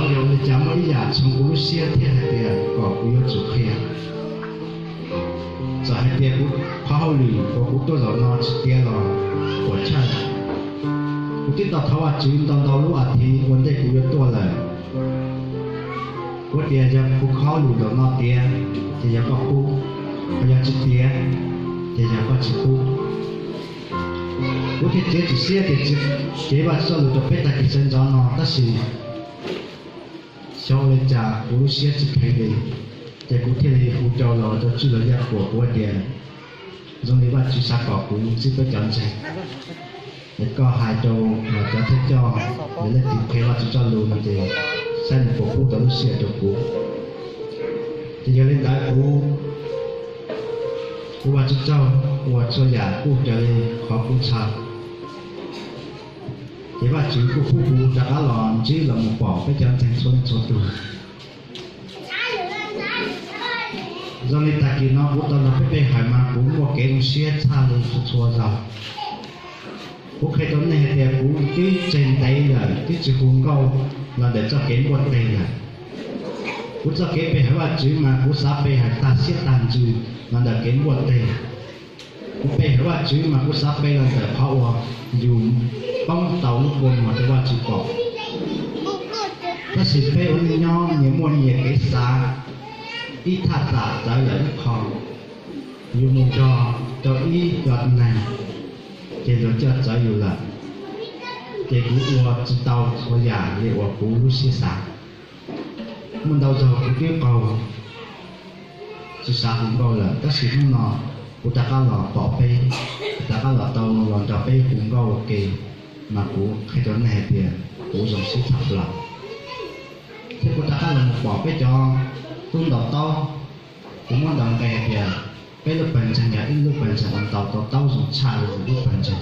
Zoo li cas muaj ib yam txhoov kuv lub siab thiab hais tias kom kuv yuav tsum qhia. Txawm hais tias kuv qhov hauj lwm uas kuv tuaj zaum no tsis tiav los puas chawj. Kuv twb tau thov Vajtswv ntau ntau lub as thiv ua ntej kuv yuav tuaj lawm. Kuv tias yog kuv qhov hauj lwm zaum no tiav, ces yog koj pub, ho yog tsis tiav, ces yog koj tsis pub. Kuv thiaj txiav txim siab tias tsis kev Vajtswv txoj lus rau peb tag kis sawv ntxov no, tab sis xyov ua li cas kuv lub siab tsis kheev li, ces kuv thiaj li hu rau los rau tswj los yaj kuas kuv tias, zoo li Vajtswv xav kom kuv ntsib peb cov ntseeg, es koj hais rau cov thawj coj, yog leej twg qhia Vajtswv txoj lus no ces saib nws puas pub tau lub sij hawm rau kuv. Ces yog li ntawd kuv ua Vajtswv tsaug uas txhua yam kuj raws li qhov kuv ntshaw. Ces Vajtswv kuj pub kuv rov qab los ntsib los mus pom peb cov ntseeg txhua leej txhua tus. Zoo li tag kis no kuv tau nrog peb pe hawm mas kuv muaj kev zoo siab tshaj li txhua txhua zaus. Kuv qhia rau nej hais tias kuv twb tseg ntev lawm, twb tsis hu nkauj los ntawm txoj kev npuaj teg lawm. Kuv txoj kev pe hawm Vajtswv mas kuv xav pe hawm tag siab tag ntsws los ntawm kev npuaj teg. Kuv pe hawm Vajtswv mas kuv xav pe los ntawm qhov uas yus poob tau lub kua muag rau Vajtswv pom. Tab sis peb ua neej nyob nyias muaj nyias kev xav, ib thaj tsam txawv lawm ib qho, yus mus nrog rau ib co neeg, ces luag coj txawv yus lawm, ces kuv ua tsis tau txhua yam li uas kuv lub siab xav. Muaj ntau zaus kuv twb qaug, tsis xav hu nkauj lawm, tab sis hnub no kuv rov qab los pom peb, rov qab los tau los nrog peb hu nkauj ua ke, mas kuv qhia rau nej hais tias kuv zoo siab tshaj plaws. Thiab kuv rov qab los mus pom peb cov tub ntaus taub, kuv muab ntaus nqe hais tias peb lub pawg ntseeg yog ib lub pawg ntseeg uas ntaus tau taub zoo tshaj li lub pawg ntseeg.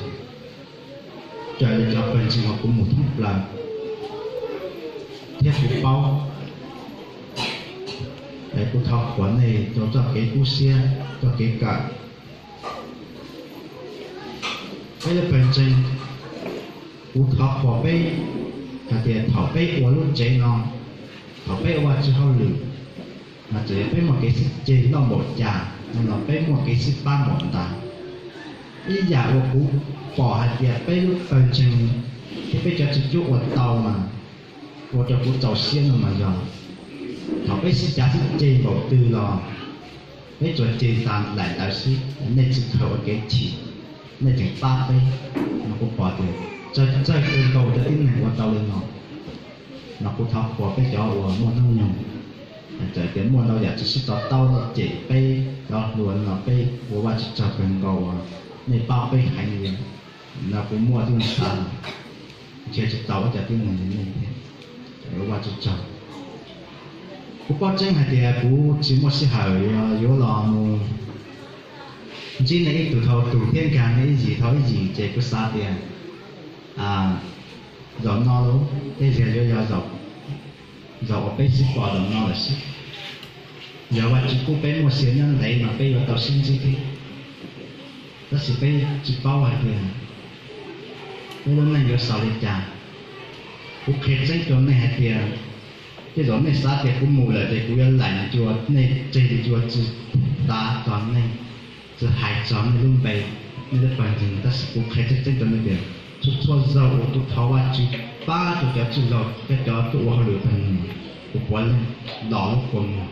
Raws li cov pawg ntseeg uas kuv mus thoob plaws thiab kuv paub, es kuv thov qhuas nej rau txoj kev kub siab, txoj kev kawm. Peb lub pawg ntseeg, kuv thov qhuas peb hais tias thaum peb ua lub tsev no, thaum peb ua Vajtswv hauj lwm, mas txawm yog peb muaj kev sib ceg loj npaum cas no los peb muaj kev sib pab npaum ntawd. Ib yam uas kuv pom hais tias peb lub pawg ntseeg thiab peb cov tswv cuab ua tau mas ua rau kuv txaus siab no mas yog thaum peb sib cav sib ceg npaum twg los peb tsuas ceg tas daim ntawd xwb, nej tsis khaws ua kev chim, nej tseem pab peb. No kuv pom tias txawj txawj kawg nkaus cov tib neeg ua tau li no. No kuv thov qhuas peb cov uas muaj hnub nyoog, txawm tias muaj ntau yam tsis sib to taub cem peb cov hluas no, peb ua Vajtswv tsaug kawg nkaus uas nej pab peb heev li. No kuv muaj tib neeg xav, nrhiav tsis tau ib co tib neeg li nej thiab, ua Vajtswv tsaug. Kuv paub tseeb hais tias kuv tsis muaj sij hawm yuav los mus ntsib nej ib tug dhau tus thiab nkag nej ib yim dhau ib yim, ces kuv xav tias zaum no los tej zaum yuav yog zaum uas peb sib pom zaum no lawm xwb. Yog Vajtswv pub peb muaj sia nyob ntev mas peb yuav tau sib ntsib thiab. Tab sis peb tsis paub hais tias peb lub neej yuav xaus li cas. Kuv qhia tseeb rau nej hais tias, tej zaum nej xav tias kuv mus lawm ces kuv yuav laim cua, nej tseg li cua tsis tav txog nej, tsis hais txog nej lub npe, nej lub pawg ntseeg. Tab sis kuv qhia tseeb tseeb rau nej tias txhua txhua zaus uas kuv thov Vajtswv pab rau cov txwj laug thiab cov tuaj ua hauj lwm pawg ntseeg, kuv puav leej los lub kua muag.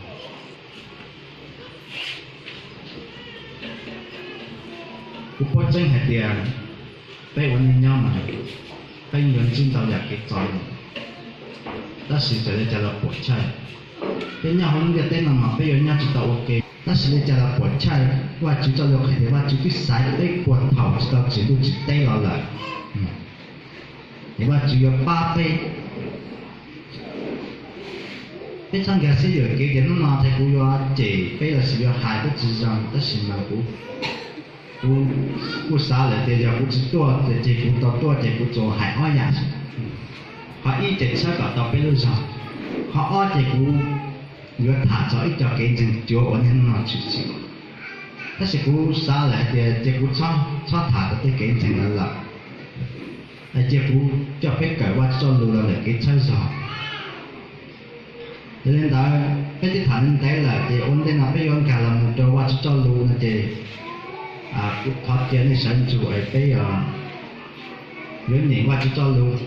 Kuv paub tseeb hais tias peb ua neej nyob mas peb yuav ntsib ntau yam kev txom nyem, tab sis txawm li cas los puam chawj. Peb nyob hauv lub ntiaj teb no mas peb yuav nyob tsis tau ua ke, tab sis li cas los puam chawj. Vajtswv txoj lus qhia tias Vajtswv twb xaiv peb puag thaum tsis tau tsim ntuj tsim teb los lawm, es Vajtswv yuav pab peb. Peb txhob nkag siab yuam kev tias hnub no thiab kuv yuav cem peb los sis yuav hais peb tsis zoo, tab sis mas kuv kuv kuj xav lawm tias yog kuv tsis tuaj ces kuv tau tuaj ces kuv tsuas hais ob yam xwb. Qhov ib ces tshawb kom tau peb lub zog, qhov ob ces kuv yuav tham txog ib co kev ntseeg cuav uas niaj hnub no tshwm sim. Tab sis kuv xav lawm hais tias cia kuv txhob tham txog tej kev ntseeg ntawd lawm, es cia kuv coj peb kawm Vajtswv txoj lus los ntawm kev tshawb zog. Yog li ntawd peb twb tham li ntawd lawm ces ua ntej no peb yuav nkag los mus rau Vajtswv txoj lus no ces kuv thov cia nej sawv ntsug es peb yuav nyeem Vajtswv txoj lus.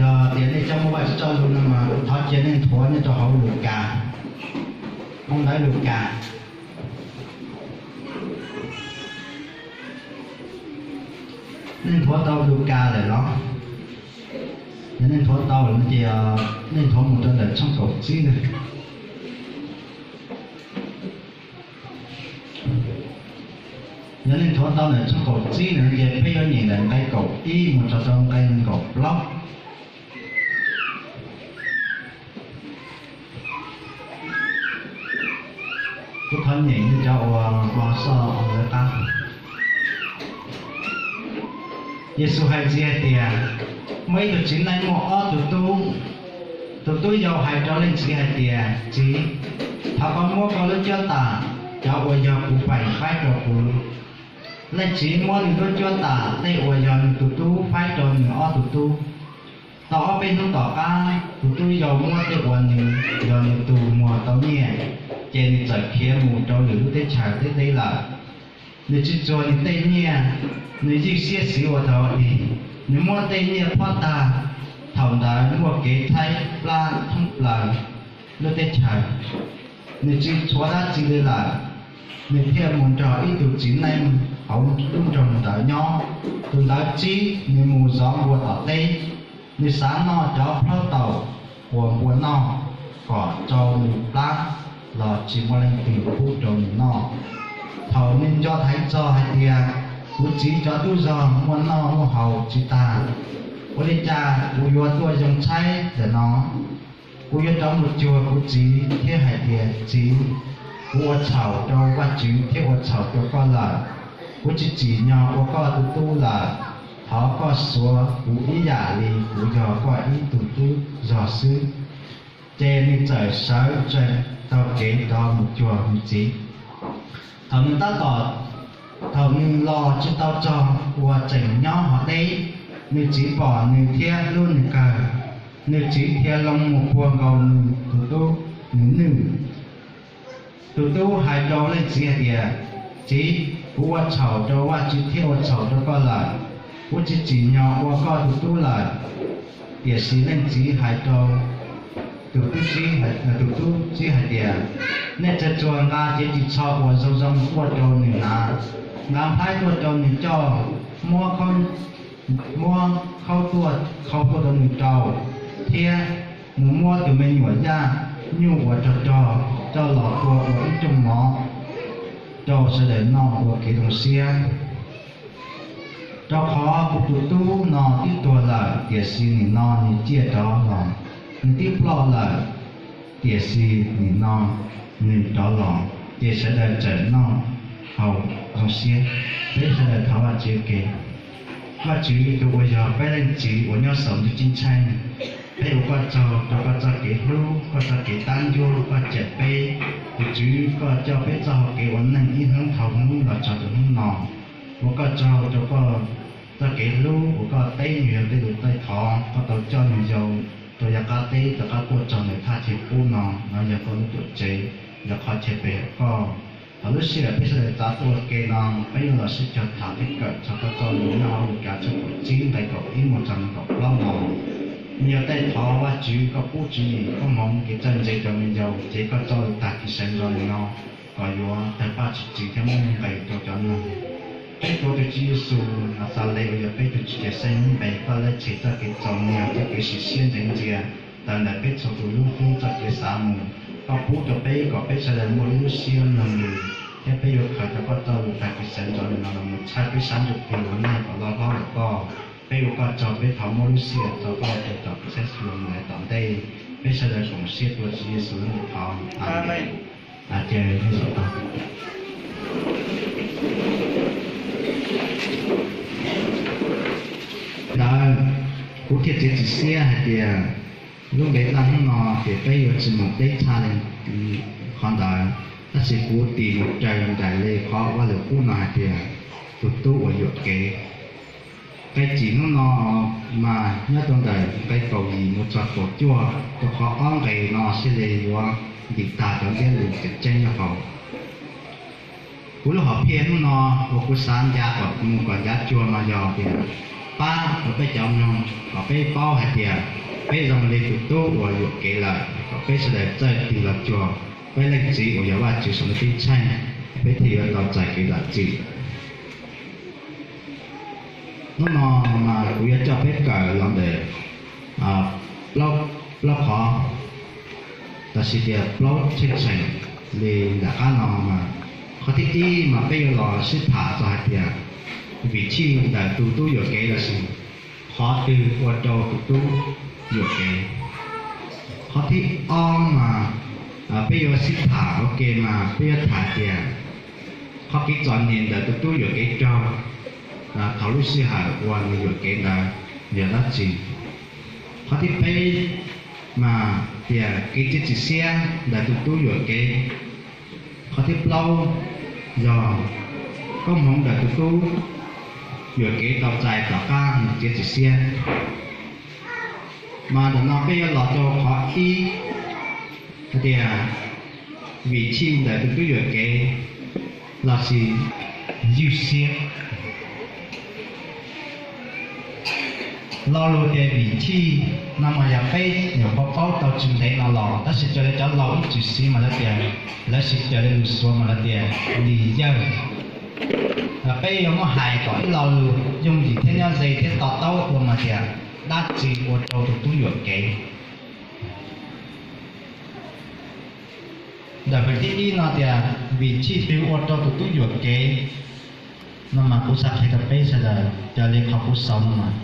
Yog tias nej coj muaj Vajtswv txoj lus no mas kuv thov cia nej nthuav nyob rau hauv Lukas, hauv ntawv Lukas. Nej nthuav tau Lukas lawm los? Yog nej nthuav tau lawm no ces nej nthuav mus rau ntawm tshooj kaum tsib na. Yog nej nthuav tau ntawm tshooj kaum tsib na ces peb yuav nyeem ntawm nqe kaum ib mus txog rau nqe kaum plaub. Kuv thov nyeem li cov uas hmo soj lawv qab. Yexus hais ntxiv hais tias, muaj ib tug txiv neej muaj ob tug tub. Tus tub yau hais rau leej txiv hais tias, txiv, thov koj muab koj lub cuab tam, cov uas yog kuv peem faib rau kuv. Leej txiv muab nws lub cuab tam tej uas yog nws tus tub faib rau nws ob tug tub. Tau ob peb hnub tom qab, tus tub yau muab tej uas nws yog nws tus muag tau nyiaj, ces nws txawm khiav mus rau lwm lub teb chaws teb teb lawm. Nws tsis txuag nws tej nyiaj, nws yeej siab xis ua tau li. Nws muab tej nyiaj phob tag, thaum ntawd muaj kev tshaib plab thoob plaws lub teb chaws. Nws tsis tshuav dab tsi li lawm, nws thiaj mus nrog ib tug txiv neej hauv lub nroog ntawd nyob. Tus ntawd tsib nws mus zov npua tom teb. Nws xav noj cov plaub taum uas npua noj kom tsau nws plab los tsis muaj leej twg pub rau nws noj. Thaum nws nco thaiv txog hais tias, kuv txiv cov tub zog muaj noj muaj haus tsis tag, ua li cas kuv yuav tuaj yoo tshaib ntawm no? Kuv yuav rov mus cuag kuv txiv thiab hais tias, txiv, kuv ua txhaum rau Vajtswv thiab ua txhaum rau koj lawm. Kuv tsis tsim nyog ua koj tus tub lawm. Thov koj suav kuv ib yam li kuv yog koj ib tug tub zog xwb. Ces nws txawm sawv tsees taug kev rov mus cuag nws txiv. Thaum nws tab tom, thaum nws los tsis tau txog uas tseem nyob hov teb, nws txiv pom nws thiab hlub nws kawg. Nws txiv dhia loo mus puag nkaus nws tus tub, nws nwj. Tus tub hais rau leej txiv hais tias, txiv, kuv ua txhaum rau Vajtswv thiab ua txhaum rau koj lawm. Kuv tsis tsim nyog ua koj tus tub lawm. Tiam sis leej txiv hais rau tus tub tsib, tus tub tsib hais tias, nej txawg txuag nqa cev ris tsho uas zoo zoo tuaj rau nws hnav, nqa nplhaib tuaj rau nws coj, muab khaub tuaj khau tuaj rau nws rau, thiab mus muab tus me nyuam yaj nyuj uas rog rog coj los tua ua ib rooj mov rau sawv daws noj ua kev zoo siab. Rau qhov kuv tus tub no twb tuag lawm, tiam sis nim no nws ciaj rov los; nws twb ploj lawm, tiam sis nim no nws rov los. Ces sawv daws txawm noj haus zoo siab. Peb sawv daws thov Vajtswv ua ke. Vajtswv tus uas yog peb leej txiv uas nyob saum ntuj ceeb tsheej, peb ua koj tsaug rau koj txoj kev hlub, koj txoj kev tab ncuab, koj cawm peb. Tus Tswv, koj coj peb txoj hau kev ua neej ib hnub dhau hnub los txog rau hnub no. Ua koj tsaug rau koj txoj kev hlub uas koj teb nws yog tej lus taij thov, koj tau coj nws yau rau yav qab teb rov qab tuaj txog ntawm thaj chaw qub no. No yog koj lub tuam tsev, yog qhov chaw pe hawm koj. Thaum lub sij hawm peb sawv daws txav tuaj ua ke no, peb yuav los sib cog tham thiab kawm txog koj txoj lus nyob hauv Lukas tshooj kaum tsib nqe kaum ib mus txog nqe kaum plaub no. Nws yog taij thov Vajtswv koj pub tswv yim, koob hmoov, kev txawj ntse rau nws yau, cev koj txoj lus tag kis sawv ntxov ntawm no kom yuav tawg paj tshwm sim thiab muaj nqis rau cov neeg. Peb tuav tus Tswv Yexus Naxales uas yog peb tus Tswv Cawmseej lub npe, koj lej tshem txoj kev txom nyem thiab kev sim siab ntxeev ntxias tawm ntawm peb txhua tus lub hlwb txoj kev xav mus. Koj pub rau peb kom peb sawv daws muaj ib lub siab mloog lus, thiab peb yuav khaws tau koj txoj lus tag kis sawv ntxov ntawm no los mus tshawb peb sab ntsuj plig ua neej kom loj hlob ntawm koj. Peb ua koj tsaug, peb thov muab lub sij hawm txo koj ua tus tom kis sab xu lus ntawd tom ntej. Peb sawv daws koom siab tuav Tswv Yexus lub npe thov, Amees. Ntawd, kuv thiaj txiav txim siab hais tias lub npe ntaj hnub no ces peb yuav tsis mus teb tshaj li qhov ntawd, tab sis kuv tis mus raws nraim li qhov Vaj Lus Kub no hais tias, tus tub uas yuam kev. Nqe cim hnub no mas nyob rau ntawm nqe kaum yim mus txog kaum cuaj, rau qhov ob nqe no thiaj li yuav ntim tag cov ntsiab lus tseem ceeb nyob hauv. Kuv lub hom phiaj hnub no uas kuv xav ncav kom mus kom ncav cuag no yog tias pab rau peb cov mloog kom peb paub hais tias peb zoo li tus tub uas yuam kev lawm, kom peb sawv daws txawj tig los cuag peb Leej Txiv uas yog Vajtswv saum ntuj ceeb tsheej, peb thiaj yuav tau txais kev zam txim. Hnub no mas kuv yuav coj peb kawm los ntawm plaub qhov, los sis tias plaub cheeb tsheem li nram qab no mas. Qhov thib ib mas peb yuav los sib tham txog hais tias vim chij ntawm tus tub yuam kev los sis qhov twg ua rau tus tub yuam kev. Qhov thib ob mas peb yuav sib tham ua ke mas peb yuav tham tias qhov kev txom nyem ntawm tus tub yuam kev raug thaum lub sij hawm uas nws yuam kev ntawd yog dab tsi. Qhov thib peb mas tias kev txiav txim siab ntawm tus tub yuam kev. Qhov thib plaub yog koob hmoov ntawm tus tub yuam kev tau txais tom qab nws txiav txim siab. Mas ntawm no peb yuav los rau qhov ib hais tias vim chij ntawm tus tub yuam kev los sis ywj siab. Lo lus tias vim chij no mas yog peb nyuam qhuav paub tau tsis ntev no los, tab sis raws li cov laus ib txwm siv mas lawv tias, lawv siv raws li lus Suav mas lawv tias li yawj. Peb yuav muab hais kom ib lo lus yooj yim thiab nyob ze thiab to taub ua mas tias dab tsi ua rau tus tub yuam kev. Ntawm feem thib ib no tias vim chij twg ua rau tus tub yuam kev no mas kuv xav qhia rau peb sawv daws raws li qhov kuv xaus no mas